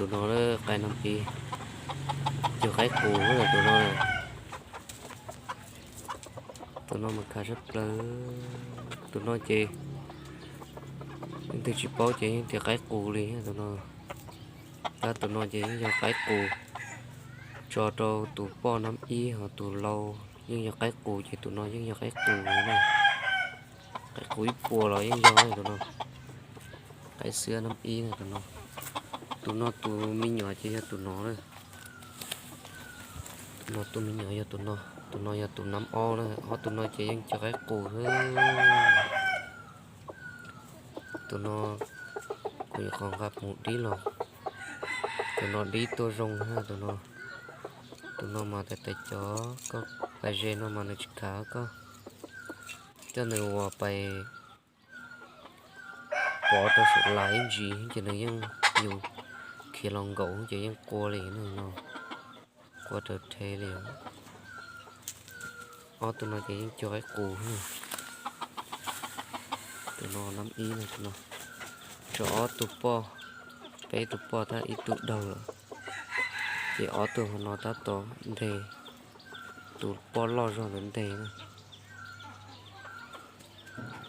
Tus no qaib nab ib, cog qaib qus tus no. Tus no mas khav sab plaws. Tus no ces leej twg tsis paub ces yeej tias qaib qus li tus no. Tab tus no ces yeej yog qaib qus, tso rau tus poj nab ib ho tus lau yeej yog qaib qus ces tus no yeej yog qaib qus na. Qaib qus ib puas los yeej yog tus no. Qaib xiab nab ib na tus no. Tus no tus me nyuam ces yog tus no na. Tus no tus me nyuam yog tus no. Tus no yog tus nab ob na. Ob tus no ces yeej cog qaib qus xwb. Tus no kuv nyuam qhuav nqa mus dib los, tus no dib tuaj zoo na tus no. Tus no mas tais tais cov koj pais ze no mas nws tsis khav koj. Coj nws ua pais pov rau saum lais ib ntsis ces nws yeej, yus khiav los nkaum ces yeej qua li no, qua raws rhe li. Ob tug no ces yeej cog qaib qus. Tus no nab ib no, tus no tso ob tug poj, peb tug poj tab ib tug daug lawm, ces ob tug hauv no tab tom nteg, tus poj loj zog ntawd nteg na.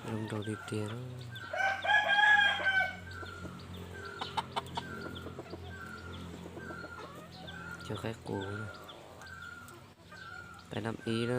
Zoo nraug tiag tiag. Cov qaib qus, qaib nab ib na.